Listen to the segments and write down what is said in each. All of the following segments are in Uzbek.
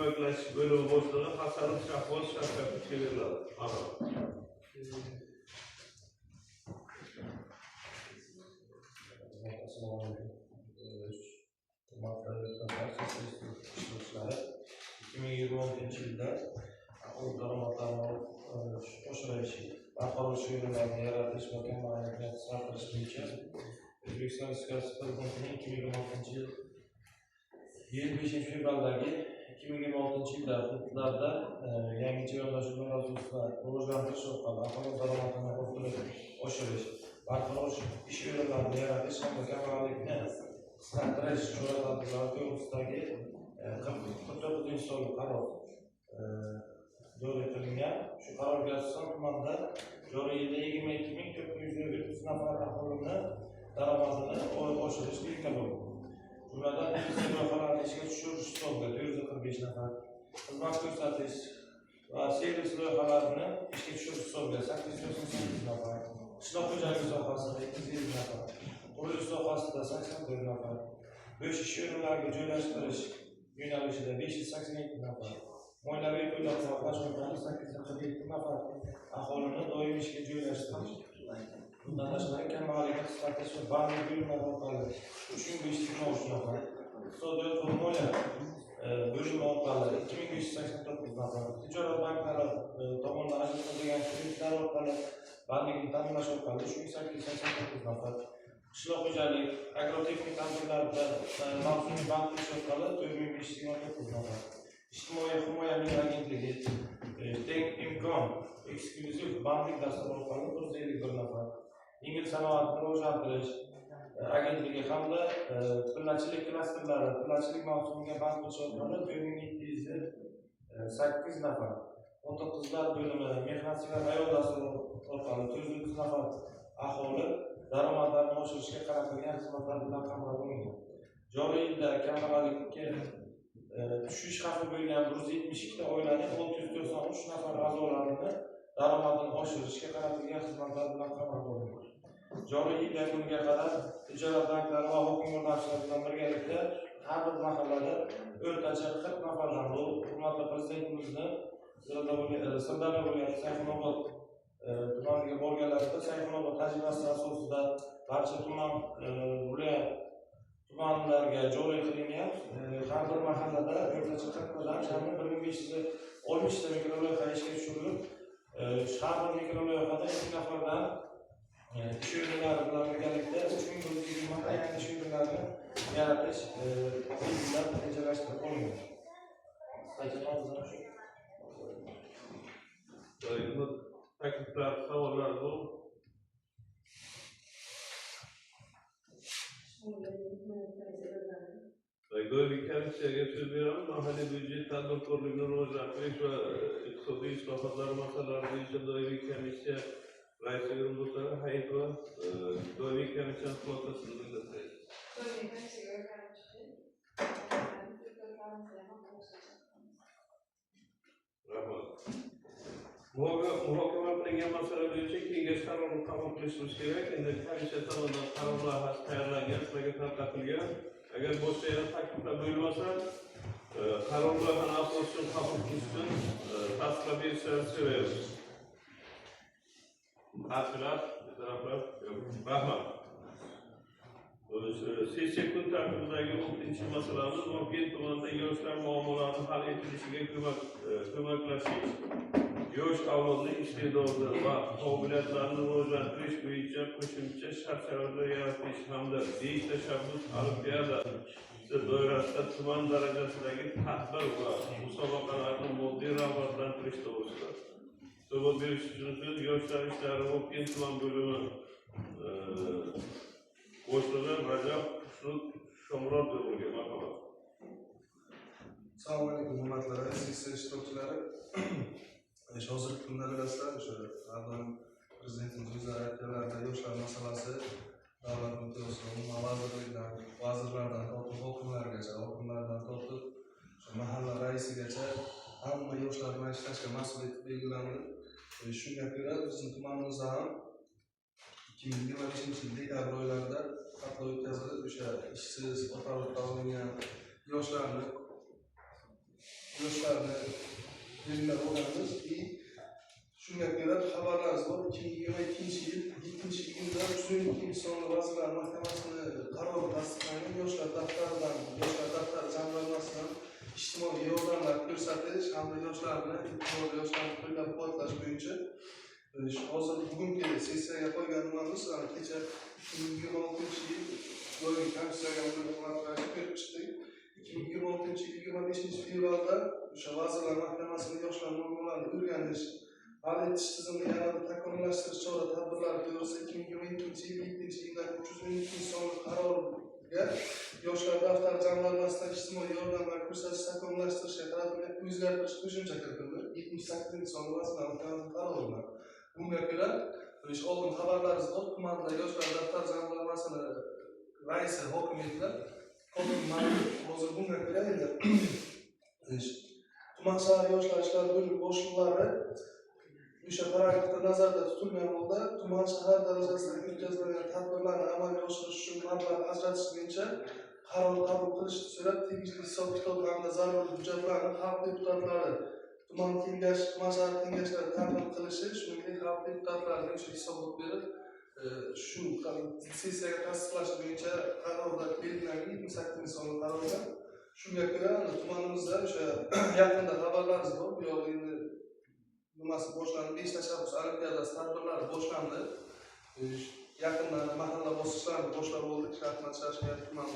ko'maklashish bo'limi boshlig'i Hasanov Shahboz Shavkatovichga beriladi. Marhamat. Assalomu alaykum. Hurmatli barcha ishtirokchilari, 2026-yilda aholi daromadlarini oshirish, barqaror ish o'rinlarini yaratish va kambag'allikni qisqartirish bo'yicha O'zbekiston Respublikasi Prezidentining 2026-yil 5 fevraldagi 2026-yilda hududlarda yangicha yondashuvlar asosida rivojlantirish orqali aholi daromadini orttirish, oshirish, barqaror ish o'rinlarini yaratish hamda kambag'allikni qisqartirish chora-tadbirlari to'g'risidagi 49-sonli qaror joriy qilingan. Shu qarorga asosan tumanda joriy yilda 22 930 nafar aholini daromadini oshirish belgilab olingan. Jumladan, pensiya loyihalarini ishga tushirish hisobiga 445 nafar, xizmat ko'rsatish va servis loyihalarini ishga tushirish hisobiga 898 nafar, qishloq xo'jaligi sohasida 250 nafar, qurilish sohasida 84 nafar, bo'sh ish o'rinlariga joylashtirish yo'nalishida 587 nafar, moliyaviy qo'llab-quvvatlash orqali 847 nafar aholini doimiy ishga joylashtirish. Bundan tashqari, kambag'allikni qisqartirish va bandlik bo'limlari orqali 3523 nafar, iqtisodiyot va moliya bo'limi orqali 2589 nafar, tijorat banklari tomonidan ajratilgan kreditlar orqali bandlikni ta'minlash orqali 3889 nafar, qishloq xo'jalik, agrotexnik tadbirlarda mavsumiy band qilish orqali 4529 nafar, Ijtimoiy himoya milliy agentligi Teng imkon inklyuziv bandlik dasturi orqali 451 nafar, yengil sanoatni rivojlantirish agentligi hamda pillachilik klasterlari pillachilik mavsumiga band qilish orqali 4708 nafar, xotin qizlar bo'limi mehnatsevar ayol dasturi orqali 430 nafar aholi daromadlarini oshirishga qaratilgan xizmatlar bilan qamrab olingan. Joriy yilda kambag'allikka tushish xavfi bo'lgan 172 ta oilaning 693 nafar a'zolarini daromadini oshirishga qaratilgan xizmatlar bilan qamrab olingan. Joriy yil yakuniga qadar tijorat banklari va hokim yordamchilari bilan birgalikda har bir mahallada o'rtacha 40 nafardan, bu hurmatli Prezidentimizni Sirdaryo viloyati Sayxunobod tumaniga borganlarida Sayxunobod tajribasi asosida barcha tuman, viloyat tumanlarga joriy qilingan, har bir mahallada o'rtacha 40 tadan jami 1560 ta mikroloyiha ishga tushirilib, har bir mikroloyihada ikki nafardan ish o'rinlari bilan birgalikda 3120 ta yangi ish o'rinlarini yaratish belgilab rejalashtirib olingan. Qisqacha nomzod shu. Endi takliflar, savollar bor. Doimiy komissiyaga so'z beramiz. Mahalliy byudjet, tadbirkorlikni rivojlantirish va iqtisodiy islohotlar masalalari bo'yicha doimiy komissiya raisi o'rinbosari Hayitova doimiy komissiyani xulosasini bildirsangiz. Doimiy komissiyaga qarab chiqdik. Deputatlarimizni ham qo'shimcha. Rahmat. Muhokama qilingan masala bo'yicha kengash qarorini qabul qilishimiz kerak. Endi komissiya tomonidan qaror loyihasi tayyorlangan, sizlarga tarqatilgan. Agar boshqa yana takliflar bo'lmasa, qaror loyihani asos uchun qabul qilish uchun tasdiqlab berishlarini so'raymiz. Qarshilar, betaraflar yo'q. Rahmat. Sessiya kun tartibidagi 6-masalamiz Vobkent tumanida yoshlar muammolarini hal etilishiga ko'maklashish, yosh avlodning iste'dodi va qobiliyatlarini rivojlantirish bo'yicha qo'shimcha shart-sharoitlar yaratish hamda "Besh tashabbus olimpiadasi" doirasida tuman darajasidagi tadbir va musobaqalarni moddiy rag'batlantirish to'g'risida. Hisobot berish uchun so'z Yoshlar ishlari Vobkent tuman bo'limi boshlig'i Rajab Xushnud Shomurod o'g'liga. Marhamat. Assalomu alaykum, hurmatli rais, sessiya ishtirokchilari. O'sha hozirgi kunda bilasizlar, o'sha har doim Prezidentimiz o'zlari aytganlarida yoshlar masalasi davlat miqyosida umuman vazirlikdan, vazirlardan tortib hokimlargacha, hokimlardan tortib o'sha mahalla raisigacha hamma yoshlar bilan ishlashga mas'ul etib belgilandi. Shunga ko'ra bizni tumanimizda ham 2025-yil dekabr oylarida tanlov o'tkazilib, o'sha ishsiz, ota olingan yoshlarni yoshlarni belgilab olamiz. И shunga ko'ra, xabarlaringiz bor, 2022-yil 7-iyunda 312-sonli Vazirlar Mahkamasini qarori tasdiqlangan Yoshlar daftaridan, Yoshlar daftari jamg'armasidan ijtimoiy yordamlar ko'rsatish hamda yoshlarni e'tiborli yoshlarni qo'llab-quvvatlash bo'yicha hozir bugungi sessiyaga qo'ygan nimamiz, ana kecha 2026-yil doimiy komissiyaga ko'rib chiqdik. 2026-yil 25-fevralda o'sha Vazirlar Mahkamasini yoshlar muammolarini o'rganish, hal etish tizimini yanada takomillashtirish chora tadbirlari to'g'risida 2022-yil 7-iyundagi 312-sonli qarorga Yoshlar daftari jamg'armasidan ijtimoiy yordamlar ko'rsatish takomillashtirishga qaratilgan o'zgartirish, qo'shimcha kiritildi 78-sonli Vazirlar Mahkamasi qarori bilan. Bunga ko'ra, o'sha oldin xabarlaringiz bor, tumanda Yoshlar daftari jamg'armasini raisi hokim edilar. Hokim mavjud. Hozir bunga ko'ra endi tuman, shahar yoshlar ishlari bo'limi boshliqlari o'sha paragrafda nazarda tutilgan holda tuman, shahar darajasida o'tkaziladigan tadbirlarni amalga oshirish uchun mablag' ajratish bo'yicha qaror qabul qilishni so'rab, tegishli hisob kitob hamda zarur hujjatlarni xalq deputatlari tuman kengashi, tuman, shahar kengashlari taqdim qilishi, shuningdek, xalq deputatlariga o'sha hisobot berib, shu sessiyaga tasdiqlash bo'yicha qarorda belgilangan 78-sonli qarorda. Shunga ko'ra, tumanimizda o'sha yaqinda xabarlaringiz bor, bu yoq endi nimasi boshlandi, "Besh tashabbus olimpiadasi" tadbirlari boshlandi. Yaqinda mahalla bosqichlarini boshlab oldik. Rahmat, Shashka tuman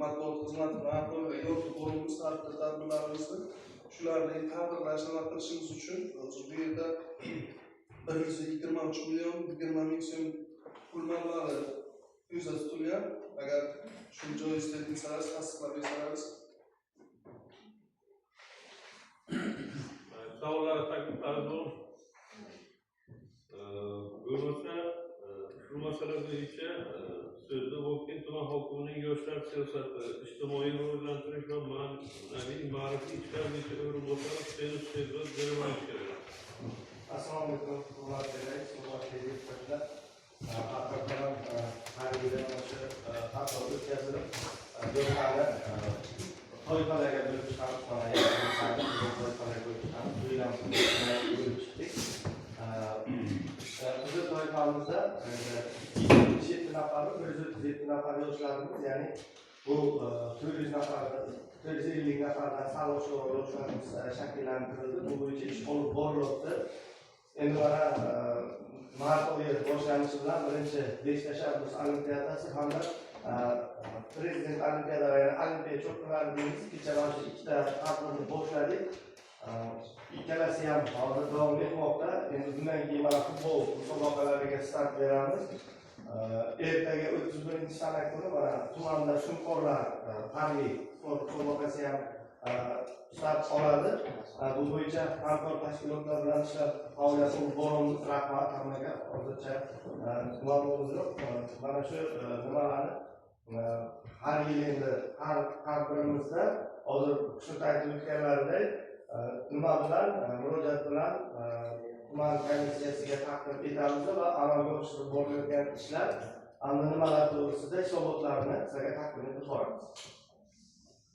matbuot xizmati bilan hamkorlikda yoritib boramiz har bitta tadbirlarimizni. Shularni tadbirlash, nima qilishimiz uchun hozir bu yerda 123 020 000 so'm pul mablag'i ko'zda tutilgan. Agar shu joiz deb bilsangiz, tasdiqlab bersangiz. Savollar, takliflar bor bo'lmasa, shu masala bo'yicha so'zni Vobkent tuman hokimining yoshlar siyosati, ijtimoiy rivojlantirish va ma'naviy ma'rifiy ishlar bo'yicha o'rinbosari Husaynov Sherzod Jo'raboyevga beramiz. Assalomu alaykum, hurmatli rais, hurmatli deputatlar. Haqiqatdan ham har yili mana shu tanlov o'tkazilib, yoshlarni toifalarga bo'lib chiqamiz, mana toifalarga bo'lib chiqamiz. Bu yil ham bo'lib chiqdik. Bizni toifamizda 77 nafar, 137 nafar yoshlarimiz, ya'ni bu 400 nafar, 450 nafardan sal oshiqroq yoshlarimiz shakllantirildi. Bu bo'yicha ish olib borilyapti. Endi mana mart oyi boshlanishi bilan birinchi "Besh tashabbus olimpiadasi" hamda prezident olimpiadalari, ya'ni olimpiya cho'qqilari deymiz. Kecha mana shu ikkita tadbirni boshladik. Ikkalasi ham hozir davom etmoqda. Endi bundan keyin mana futbol musobaqalariga start beramiz. Ertaga 31-sana kuni mana tumanda "Shunqorlar" harbiy sport musobaqasi ham start oladi. Bu bo'yicha hamkor tashkilotlar bilan ishlab, faoliyat olib boramiz. Rahmat hammaga. Hozircha muammomiz yo'q. Mana shu nimalarni har yil endi har tadbirimizda hozir Xushnud aytib o'tganlaridek nima bilan, murojaat bilan tuman komissiyasiga taqdim etamiz va amalga oshirib borilayotgan ishlar hamda nimalar to'g'risida hisobotlarni sizlarga taqdim etib boramiz.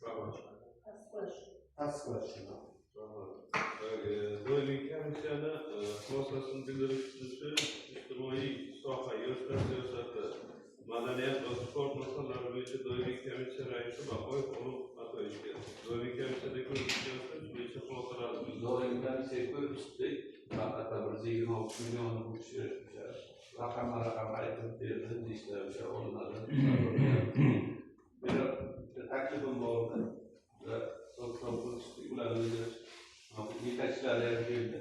Rahmat. Tasdiqlash. Tasdiqlash. Rahmat. Doimiy komissiyani xulosasini bildirish uchun ijtimoiy soha, yoshlar siyosati, madaniyat va sport masalalari bo'yicha doimiy komissiya raisi Baqoyev Ulug' Atoyevichga. Doimiy komissiyada ko'rib chiqqan bo'yicha xulosalar. Doimiy komissiya ko'rib chiqdik. Albatta, 123 million bu kishi o'sha raqamma raqam aytib berdi, nechta o'sha olinadi. Meni bitta taklifim bor edi. Ular hisob kitob ko'rib chiqdik, ularni o'zi yetakchilari ham keldi.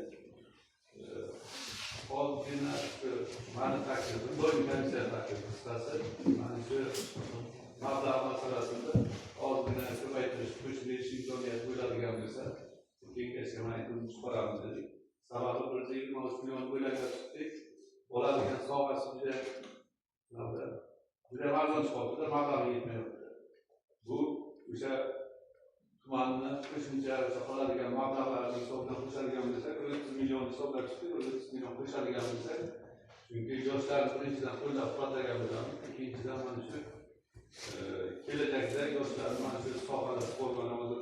Hozirgina shu mani taklifim, doimiy komissiya taklifi qisqasi, mana shu mablag' masalasida ozgina ko'paytirish, ko'chib berish imkoniyati bo'ladigan bo'lsa, kengashga mana aytib chiqaramiz dedik. Sababi 123 million bo'ylab chiqdik. Oladigan sohasi juda arzon chiqyaptida, mablag'i yetmayapti. Bu o'sha tumanni qo'shimcha o'sha qoladigan mablag'larni hisobidan qo'shadigan bo'lsak, 30 million hisoblab chiqdik, 30 million qo'shadigan bo'lsak, chunki yoshlarni birinchidan qo'llab quvvatlagan bo'lamiz, ikkinchidan mana shu kelajakda yoshlarni mana shu sohada sport, mana hozir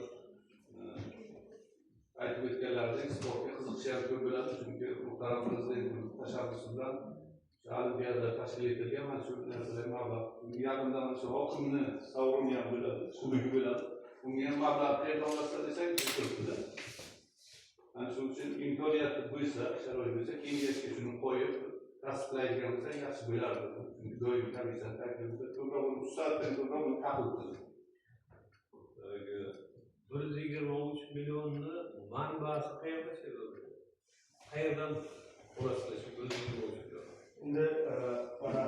Aytib o'tganlaridek sportga qiziqishi ham ko'p bo'ladi, chunki muhtaram prezidentimiz tashabbusi bilan olimpiada tashkil etilgan. Mana shu narsalar mablag', yaqinda mana shu hokimni sovrini ham bo'ladi, kubogi bo'ladi. Unga ham mablag' qayerdan olasizlar desak, turibdi-da. Mana shuning uchun imkoniyati bo'lsa, sharoit bo'lsa, kengashga shuni qo'yib tasdiqlaydigan bo'lsa yaxshi bo'lardi. Chunki doimiy komissiyani taklifida ko'proq uni 3 soatdan ko'proq uni qabul qildi. 123 millionni manbasi qayerda keladi? Qayerdan olasizlar shu 123 million? Endi mana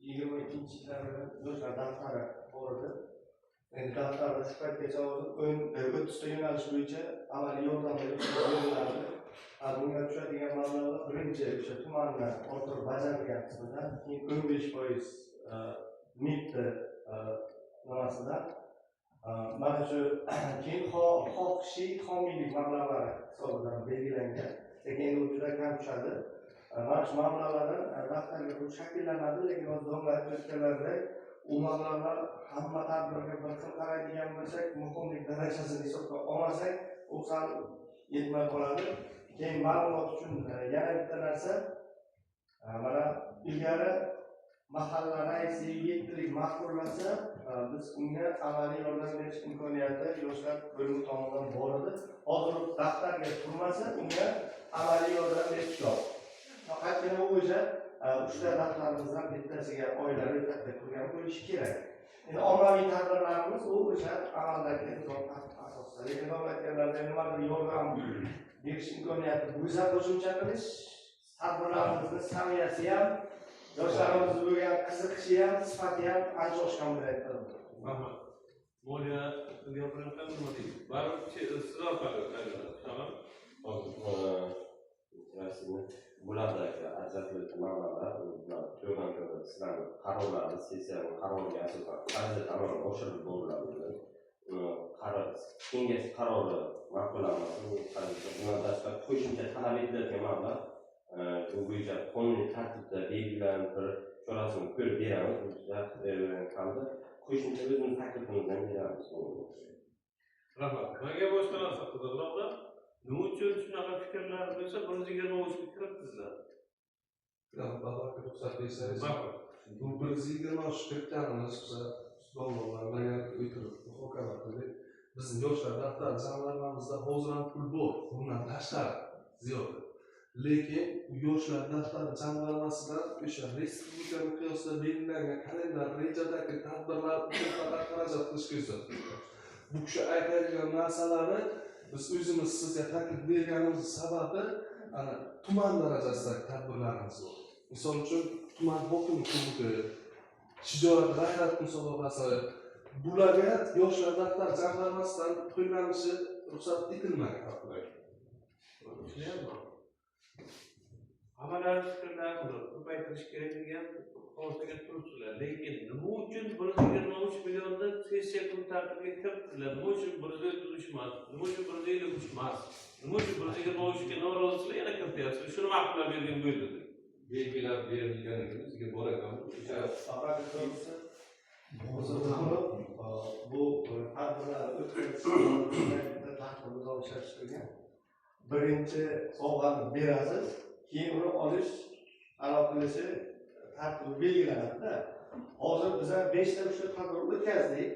22-yillarda yoshlar daftari bor edi. Endi daftarda shu paytgacha hozir 30 ta yo'nalish bo'yicha amaliy yordam beriladi. Bunga tushadigan mablag'lar birinchi o'sha tumanni orttirib bajarilgan qismidan, keyin 15% MIBni nimasidan, mana shu keyin xohishiy homiylik mablag'lari hisobidan belgilangan, lekin endi u juda kam tushadi. Mana shu mablag'lardan daftarga pul shakllanadi, lekin hozir domla aytib o'tganlaridek u mablag'lar hamma tadbirga bir xil qaraydigan bo'lsak, muhimlik darajasini hisobga olmasak, u sal yetmay qoladi. Keyin ma'lumot uchun yana bitta narsa, mana ilgari mahalla raisi yettilik ma'qullasa, biz unga amaliy yordam berish imkoniyati yoshlar bo'limi tomonidan bor edi. Hozir daftarga turmasa, unga amaliy yordam berish yo'q. Faqatgina u o'sha 3 ta daftarimizdan bittasiga oila ro'yxatga turgan bo'lishi kerak. Endi ommaviy tadbirlarimiz u o'sha amaldagi nizom tartib asosida. Lekin aytganlarda nimadir yordam berish imkoniyati bo'lsa qo'shimcha qilish, tadbirlarimizni saviyasi ham, yoshlarimiz bo'lgan qiziqishi ham, sifati ham ancha oshgan bo'ladi. Rahmat. Moliya gapirayotgan nima deysiz? Baribir siz orqali o'tadi. Tamam. Bularda ajratilgan mablag'lar bular to'g'ridan-to'g'ri sizlarning qarorlari, sessiyaning qaroriga asosan xarajat amalga oshirilib boriladi. Qaror kengash qarori ma'qullanmasa, bundan tashqari qo'shimcha talab etilayotgan mablag' bu bo'yicha qonuniy tartibda belgilanib bir chorasini ko'rib beramiz. Hamda qo'shimcha o'zimiz taklifimizni ham beramiz. Rahmat. Menga boshqa narsa qiziqroqda, nima uchun shunaqa fikrlar bo'lsa 123 ga kiritdingizlar? Ruxsat bersangiz. Bu 123 kiritganimiz biz domlalar birga o'tirib muhokama qildik. Bizni yoshlar daftar jamg'armamizda hozir ham pul bor, bundan tashqari ziyoda. Lekin yoshlar daftar jamg'armasidan o'sha respublika miqyosida belgilangan kalendar rejadagi tadbirlar uchun faqat xarajat qilish ko'zda tutilgan. Bu kishi aytadigan narsalari biz o'zimiz sizga taklif berganimiz sababi ana tuman darajasidagi tadbirlarimiz bor. Misol uchun tuman hokimi kubogi, shijoat g'ayrat musobaqasi, bularga yoshlar daftar jamg'armasidan qo'llanishi ruxsat etilmagan. Tushunyapman. Hammalari fikrlarini ko'paytirish kerak degan xulosaga turibsizlar. Lekin nima uchun 123 millionni sessiya kun tartibiga kiritdilar? Nima uchun 133 emas? Nima uchun 153 emas? Nima uchun 123 ga norozisizlar yana kirityapsizlar? Shuni ma'qullab bergan bo'ldi. Belgilab berilgan ekan, bizga bor ekan. O'sha bu tadbirlar o'tkazish tartib nizom ishlab chiqilgan. Birinchi sovg'ani berasiz, keyin uni olish, alo qilishi tartibi belgilanadi-da. Hozir biz 5 ta 3 ta tadbir o'tkazdik.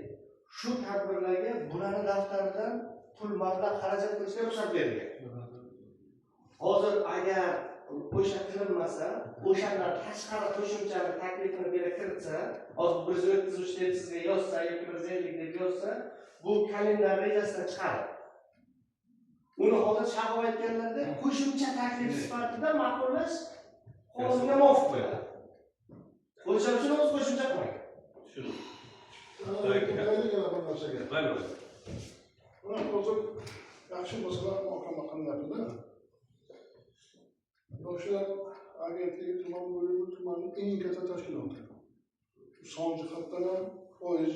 Shu tadbirlarga bularni daftaridan pul mablag' xarajat qilishga ruxsat berilgan. Hozir agar o'sha qilinmasa, o'shandan tashqari qo'shimcha bir taklifini bera kiritsa, hozir 133 deb sizga yozsa yoki 150 deb yozsa, bu kalendar rejasidan chiqadi. Uni hozir Shahob aytganlarda qo'shimcha taklif sifatida ma'qullash qonunga muvofiq bo'ladi. O'sha uchun o'zi qo'shimcha qilmagan. Tushundim. Bir narsaga. Mayli. Mana hozir yaxshi masala muhokama qilinyapti-da. Yoshlar agentligi tuman bo'limi tumanning eng katta tashkiloti. Son jihatdan ham, foiz